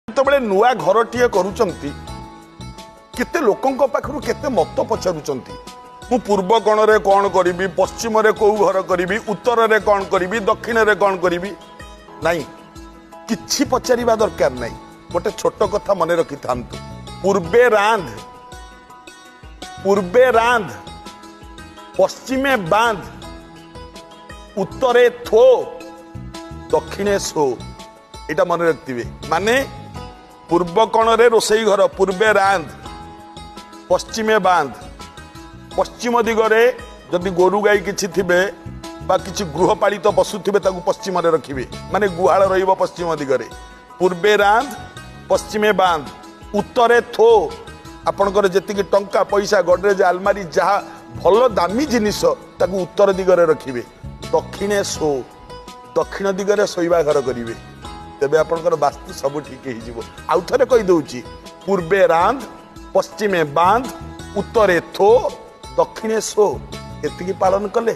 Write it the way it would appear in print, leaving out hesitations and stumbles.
ଯେତେବେଳେ ନୂଆ ଘରଟିଏ କରୁଛନ୍ତି, କେତେ ଲୋକଙ୍କ ପାଖରୁ କେତେ ମତ ପଚାରୁଛନ୍ତି। ମୁଁ ପୂର୍ବ କୋଣରେ କ'ଣ କରିବି, ପଶ୍ଚିମରେ କୋଉ ଘର କରିବି, ଉତ୍ତରରେ କ'ଣ କରିବି, ଦକ୍ଷିଣରେ କ'ଣ କରିବି। ନାଇଁ, କିଛି ପଚାରିବା ଦରକାର ନାହିଁ। ଗୋଟେ ଛୋଟ କଥା ମନେ ରଖିଥାନ୍ତୁ, ପୂର୍ବେ ରାନ୍ଧ, ପୂର୍ବେ ରାନ୍ଧ, ପଶ୍ଚିମେ ବାନ୍ଧ, ଉତ୍ତରେ ଥୋ, ଦକ୍ଷିଣେ ଶୋ। ଏଇଟା ମନେ ରଖିଥିବେ। ମାନେ ପୂର୍ବ କୋଣରେ ରୋଷେଇ ଘର, ପୂର୍ବେ ରାନ୍ଧ, ପଶ୍ଚିମେ ବାନ୍ଧ। ପଶ୍ଚିମ ଦିଗରେ ଯଦି ଗୋରୁ ଗାଈ କିଛି ଥିବେ ବା କିଛି ଗୃହପାଳିତ ପଶୁ ଥିବେ, ତାକୁ ପଶ୍ଚିମରେ ରଖିବେ, ମାନେ ଗୁହାଳ ରହିବ ପଶ୍ଚିମ ଦିଗରେ। ପୂର୍ବେ ରାନ୍ଧ, ପଶ୍ଚିମେ ବାନ୍ଧ, ଉତ୍ତରେ ଥୋ। ଆପଣଙ୍କର ଯେତିକି ଟଙ୍କା ପଇସା, ଗଡରେଜ, ଆଲମାରି, ଯାହା ଭଲ ଦାମୀ ଜିନିଷ, ତାକୁ ଉତ୍ତର ଦିଗରେ ରଖିବେ। ଦକ୍ଷିଣେ ଶୋ, ଦକ୍ଷିଣ ଦିଗରେ ଶୋଇବା ଘର କରିବେ, ତେବେ ଆପଣଙ୍କର ବାସ୍ତୁ ସବୁ ଠିକ ହେଇଯିବ। ଆଉ ଥରେ କହିଦେଉଛି, ପୂର୍ବେ ରାନ୍ଧ, ପଶ୍ଚିମେ ବାନ୍ଧ, ଉତ୍ତରେ ଥୋ, ଦକ୍ଷିଣେ ଶୋ। ଏତିକି ପାଳନ କଲେ